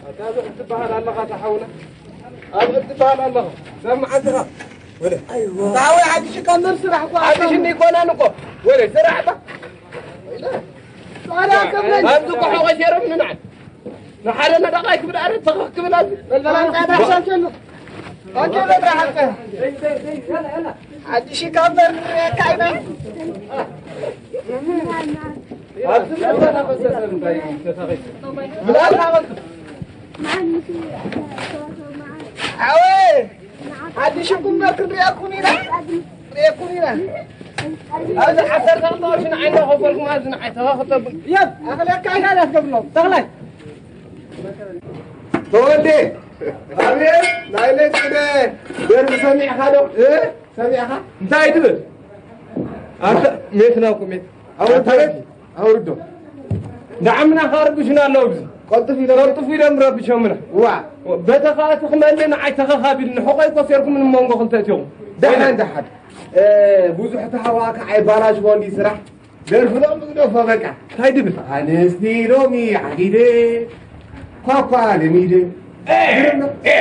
ኣታ ኣብዚ ክትበሃል ኣለኻ፣ ተሓውና። ኣብዚ ክትበሃል ኣለኻ። ሰብ መዓልትኻ። ወለ። ኣይዋ። ታወይ ሓድሽ እኳ እምበር ስራሕ እኳ ሓድሽ ኣይኮነን። እንዲኮናን እኮ። ወለ፣ ስራሕ እባ። ጻዕዳ ከብለኝ። ኣብዚ እኮ ሖቐ ሸረም ንንዓል። ንሓደ ነደቓይ ክብል ኣረ ተኸኽ ክብል ኣብዚ። በልበላ ንቃታ ሻንቸሉ። ኣንተ በቃ ሓቀ። ሓድሽ እኳ እምበር ንሪኣካ ኢና። ኣብዚ መጣ ፈሰሰ እንታይ ተታኸይ። ብላልና በቃ። ኣወይ፣ ሓድሽኩም ዶ ክንሪኣኩም ኢና? ሪኣኩም ኢና። ኣብዚ ዓሰርተ ክልተ ቅርሺ ንዓይ እናኸፈልኩም ኣብዚ ንዓይ ተኸኽተብሉ። የብ፣ ኣኽለካ ኢና ዳትገብሎም። ተኽላይ። ተወልደ፣ ኣቤት፣ ናይ ለጭነ ደርፊ ሰሚዕኻ ዶ? እ? ሰሚዕኻ? እንታይ ትብል? ኣንተ ሜትና እኮ ሜት-፣ ኣውርዶ፣ ኣታ ሜት-፣ ኣውርዶ። ንዓምና ከርብሹና ኣለዉ ኣብዚ። ቀልጥፍ ኢሎም፣ ቀልጥፍ ኢሎም ረብሾምና። ዋ። በተኻ እቲ ክመልእ ንዓይ ተኸኻቢል ንሕቆይ እኮ ሴርኩም ንመንጎ ክልተ እትዮም። ደሓን፣ ደሓን። እ፣ ብዙሕ ተሃዋካ ኣይባላሽ ወንዲ ስራሕ። ደርፊ ሎም ግደፎ በቃ። እንታይ ድብል? ኣንስቲ ሎሚ ዓጊደ፣ ኳኳ ለሚደ። እ፣ እ፣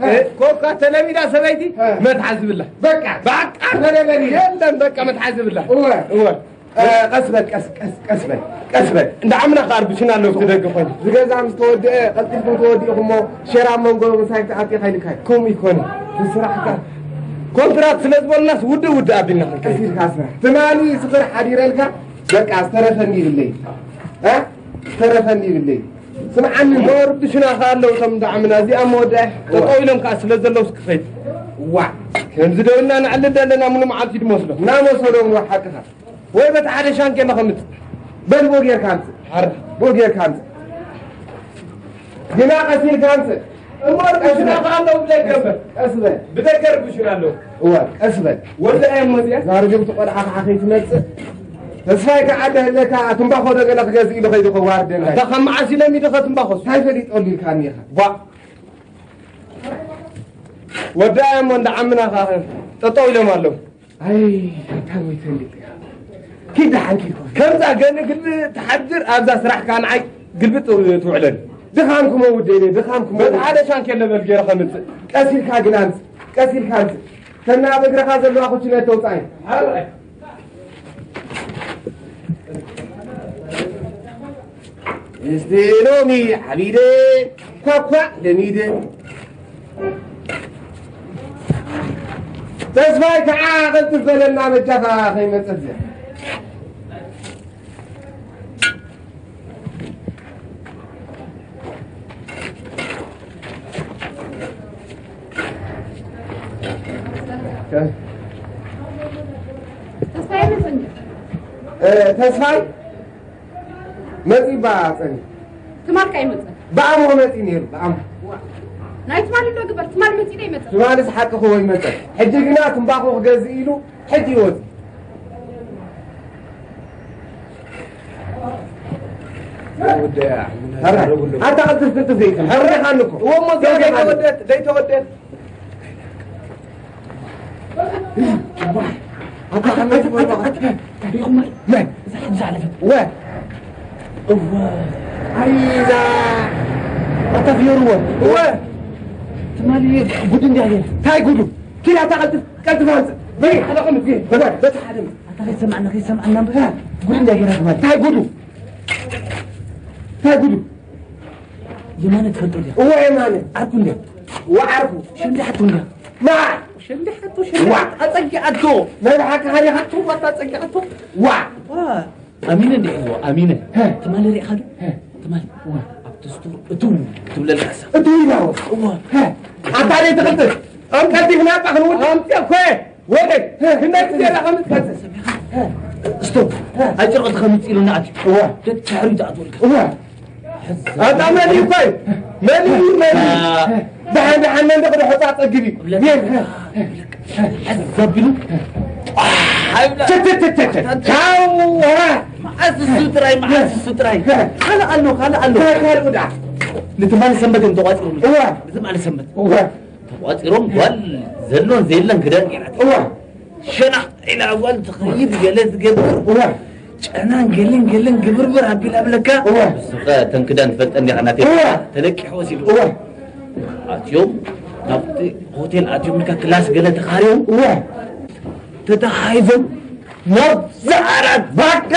እ፣ ኮካ ተለሚዳ ሰበይቲ እ። መትሓዝ ብላ። በቃ። በቃ ተለመዲ። የለን በቃ መትሓዝ ብላ። እወ። እወ። እ፣ ቀስ በል፣ ቀስ፣ ቀስ፣ ቀስ በል፣ ቀስ በል። እንዳ ዓምና ከኣ ኣርብሽና ኣለዉ እቲ ደገ ኮይኑ። ዝገዛ ምስ ተወድአ፣ ቀልጢፍኩም ተወዲእኹሞ፣ ሸራ መንጎ ምሳይ ትኣቲ ካይልካይ። ከምኡ ይኮነ። ብስራሕካ። ኮንትራት ስለ ዝበልናስ ውድእ ውድእ ኣቢልና ክንከይድ። ቀስ ኢልካ ስራሕ። ትማሊ ስኽር ሓዲረልካ፣ በቃ ዝተረፈኒ ይብለይ። እ? ዝተረፈኒ ይብለይ። ስምዓኒ። መወርድሽና ከኣ ኣለዉ እቶም እንዳ ዓምና፣ እዚኣ መወዳኢ። እዋ። ጠጠው ኢሎም ከኣ ስለ ዘለዉ እስኪ ኸይድ። ዋ። ከምዚ ደው ኢልና ንዕልል ዘለና ሙሉ መዓልቲ ድመስሎ። እናመሰሎም እዋ ሓቅኻ። ወይ በቲ ሓደ ሻንኬላ ከምጽእ። በል ቦ ጌርካ ኣምጽእ። ሓራ። ቦ ጌርካ ኣምጽእ። ግና ቀስ ኢልካ ኣምጽእ። እሞ ርብሽና ከኣ ኣለዉ ብደገ እምበር። ቀስ በል። ብደገ ርብሽና ኣለዉ። እወ፣ ቀስ በል። ወልደ ኣየሞት እያ? እዛ ርግምቲ ቆልዓ ከዓ ከይትመጽእ። ተስፋይ ከዓ ደህለካ ትምባኾ ዶ ገለ ክገዝእ ኢሉ ከይዱ ከዋርደና። ኣታ ካብ መዓስ ኢሎም ኢድኸ ትምባኾስ? እንታይ ፈሊጠሉ ኢልካኒ ኢኻ? ቧእ። ወዲ ኣየሞ እንዳ ዓምና ከዓ ጠጠው ኢሎም ኣለዉ። ኣይ፣ ኣታ ወይ ተንዲቅ። ኪድ ደሓን ኪድ ኮን። ከምዛ ገንግል ትሓድር ኣብዛ ስራሕካ ንዓይ ግልብጥ ትውዕለኒ። ድኻምኩም ወደይ፣ ድኻምኩም በቲ ወደይ። ሓደ ሻንኬለ በል ገይረ ከምጽእ። ቀስ ኢልካ ግን ኣምጽእ፣ ቀስ ኢልካ ኣምጽእ። ተና ኣብ እግርኻ ዘለዋ ኩችነት ተውጻእ። ሓራይ። እስቲ ሎሚ ዓቢደ ኳኳ ለሚደ። ተስፋይ ከዓ ቅልጥፍ በለና በጃኻ ከይመጸት እዚኣ። ተስፋይ መጸ እንጂ። እ፣ ተስፋይ መጺባ ጸኒ። ትማል ካይ መጸ? ብኣሞ መጺ ነይሩ፣ ብኣሞ። ዋ። ናይ ትማል እንዶ ግበር፣ ትማል መጺ ዶ ይመጸ? ትማልስ ሓቂ ክዎ ይመጸ። ሕጂ ግና ትምባኾ ክገዝእ ኢሉ ሕጂ ይወጽእ። ወደያ፣ ምን ኧረ፣ ያደረጉ እንደው። ኣታ ቅልጥፍ ቅልጥፍ ዘይትብል። ኧረ፣ ርኢኻኒ እኮ። እዎ፣ እሞ እዚኣ ዘይትብል። ደይተወደት፣ ደይተወደት። ኣታ ሓመድ ወይባ። ሪኹም መን? እዛ ሓንቲ ዝሓለፈት። ወ። እወ። ኣይ፣ እዛ። ኣታ ፍየርዎ። እወ። ትማሊ ጉድ እንዲያ ነይሩ። እንታይ ጉዱ? ኪድ ኣታ ቀልጥፍ፣ ቀልጥፍ ኣምጽእ። በይ፣ ሓደ ቀምጥ፣ በይ፣ በይ፣ በቲ ሓደ። ኣታ ከይሰማዕና፣ ከይሰማዕና እምበር። ጉድ እንዲያ ነይራ ትማሊ። እንታይ ጉዱ? እንታይ ጉዱ? የማነ ትፈልጦ ድያ? እወ የማነ። ዓርኩ እንድያ? እወ ዓርኩ። ሸንዲሓቶ እንድያ? ማ? ሸንዲሓቶ፣ ዋ። ሸንዲሓቶ፣ ኣጸጊዓቶ። ናይ ብሓቂ ሃሪኻቶ፣ ዋታ ኣጸጊዓቶ። ዋ። ዋ። ኣሚነ እንድያ ሒዝዎ፣ ኣሚነ። ሀ። ትማሊ ሪእኻ ዶ? ሀ። ትማሊ። ዋ። ኣብቲ ስቶር እትው ክትብለልካ እሳ። እትው ኢላ ወ። እዋ። ሀ። ኣታ ደይ ትቕልጥፍ። ኣም ቀልጢፍና እባ ክንውድእ። ኣምፅእ እኮ እየ። ወደይ፣ ክንደይ ግዜ ኢኻ ከምዚ ትቀጽል? ስቶፕ። ኣጭርቕቲ ከምዚ ኢሉ እናኣትዩ። እዋ። ደድ ድሕሪኡ ትኣትወልካ። እዋ። ኣታ መን እዩ ኮይ? መን እዩ? መን እዩ? ደሓን፣ ደሓን፣ መን ደቕ ደሖ ጻ ጸግብ እዩ። ይብለካ። ይብለካ። ሕዝ ዘቢሉ። ኣይብላ። ትትትትት። ቻው። መዓስ እሱ ጥራይ፣ መዓስ እሱ ጥራይ። ካልእ ኣሎ፣ ካልእ ኣሎ። ካልእ ካልእ ደኣ። ንትማሊ ሰንበት እዮም ተቋጺሮም። እዋ። ንትማሊ ሰንበት። እዋ። ቋፂሮም ጓል ዘሎን ዘየለን ክዳን ገይራ እዋ ሸናዕ ኢላ ጓል ትኸይድ ገለ ትገብር እዋ ጨናን ገልን ገልን ግብርብር ኣቢላ ብለካ እዋ ንስኻ እተን ክዳን ትፈልጠን ዲኻ ናተይ እዋ ተለቂሑ ወሲዱ እዋ ኣትዮም ናብቲ ሆቴል ኣትዮም ልካ ክላስ ገለ ተኻርዮም እዋ ተተኻይዞም ናብዛ ዓራት ባካ